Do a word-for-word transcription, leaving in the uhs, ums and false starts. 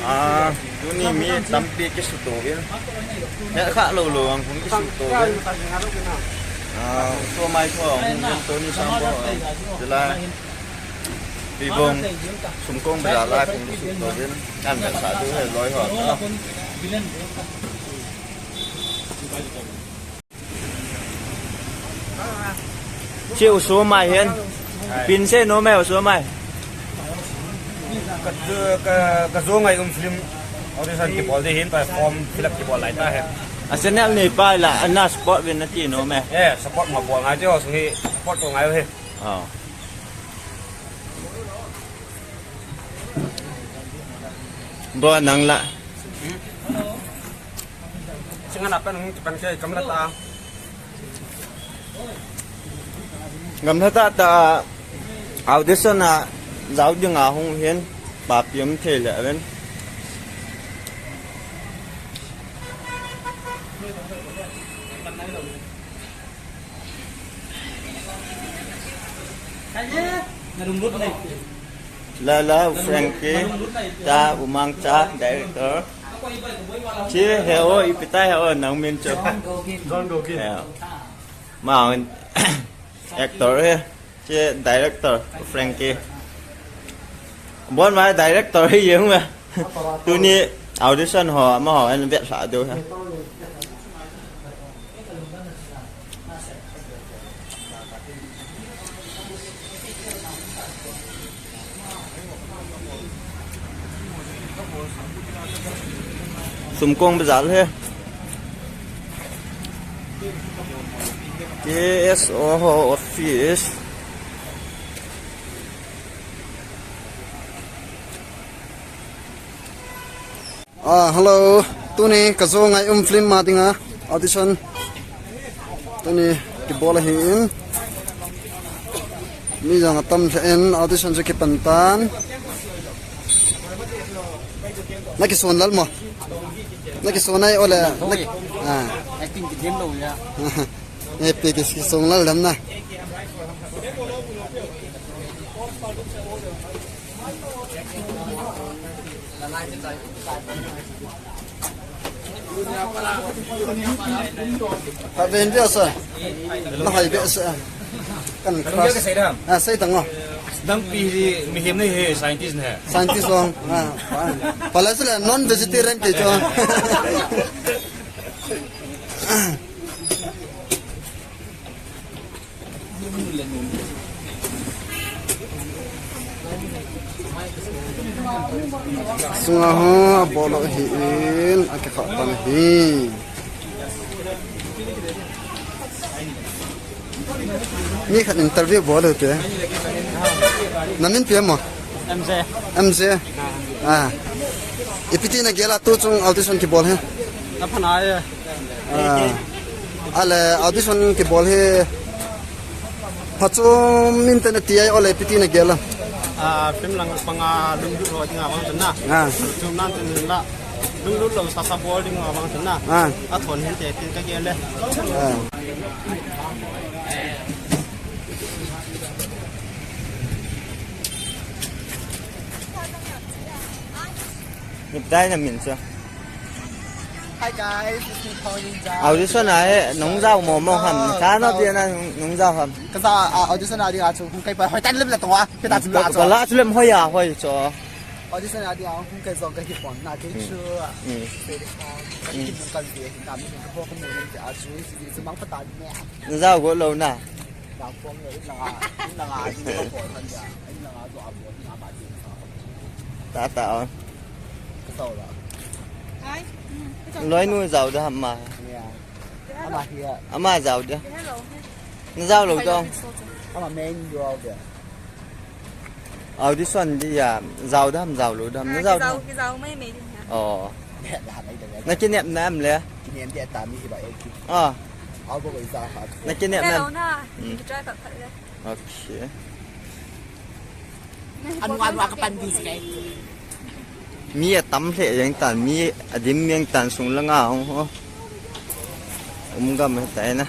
Ah, tuni mi tampi kisuto uvin. He kha lo lo ang hung kisuto uvin. Ah, so mai tho ang hung tuni sambo. Jela. Pibong. Sumkong bela lai hung kisuto uvin. Kan bela sa tu he loi ho. Chi u sum mai hin. Pin se no me u sum mai. Ka, ka, ka zo ngai um film audition kibol di hin pa form fill up kibol lai ta he. A channel ni pa la ana support vin nati no me. Eh, support ma bol ngai jo sung hi support ko ngai he. Oh. Bo nang la. Singa na pen hung kipan ke gamla ta. Gamla ta ta audition a jao ding a hung hin pa piam thei le ven. Lala, Frankie, ta, Umang cha, director. Chi, he o, ipi ta he o, nang min chu. John Gokin. He o. Ma, actor he. Chi, director, Frankie. Bon mai director he yeng ma. Tuni audition ho, ama ho, en vet sa do he. Sumkong bazar he. K S O ho office. Ah, hello. Tuni ka zo ngai um film ma dinga audition. Tuni kibol ahi in. Mi jong atam lheh in audition chu kipan tan. Na kison lal mo. Na kison ai ole. Na, ah. Acting ki dem lo ya. Epi ki kison lal dam na. Haven dia sa. Na hai dia sa. Kan crush. Ah, sai tang o. Dang pi hi mihem nei he scientist ne. Scientist ong. Ah, pala sila non vegetarian ke cho. Sunga ho, abol lou ahi in, akikha pan ahi. Mi khat interview bol u te. Na min ipi ham? M J. M J. Ah. Ipi ti na gel a tu chung audition kibol hi. Na phan ai. Ah. Ale audition kibol hi. Phachom min te na ti ai ole ipi ti na gel a. Ah, film lang panga lunglut ho dinga vang chun na. Ah. Chom nan tin la. Lunglut lou sasa bol dinga vang chun na. Ah. Athon hin te tin ka gel le. Ah. Hi guys, it's me, Paul Ninja. Audition a hi, nung jao mo mo ham. Ka no ti na nung jao ham. Ka sa, ah, audition a dinga chu hung kai pa hoi tan lem la to a. Ka ta chu la chu. Ka la chu lem hoi a hoi chu. Audition a dinga hung kai jong ka hi pon na ke chu. Hmm. Pe de pon. Hmm. Ka ti ka ti ka mi ka ho ka mo ni a chu si si mang pa ta ni. Nung jao go lou na. Ta ta o. Loinu jao da ham ma. Ama jao da. Na jao lou tong. Audition dia, jao da ham, jao lou da ham. Na jao da. Kizao, kizao mai mai ding ha. Oh. Na kinep na em le? Kinep dia ta mi hi ba e ki. Ah. Au ba ko isa ha. Na kinep na em? Hello na. Hmm. Ki try phat phat le. Okay. Anu anu ka pan di skai. Mi atam lheh jeng tan, mi adim jeng tan sung langa hung ho. Um gam he ta na.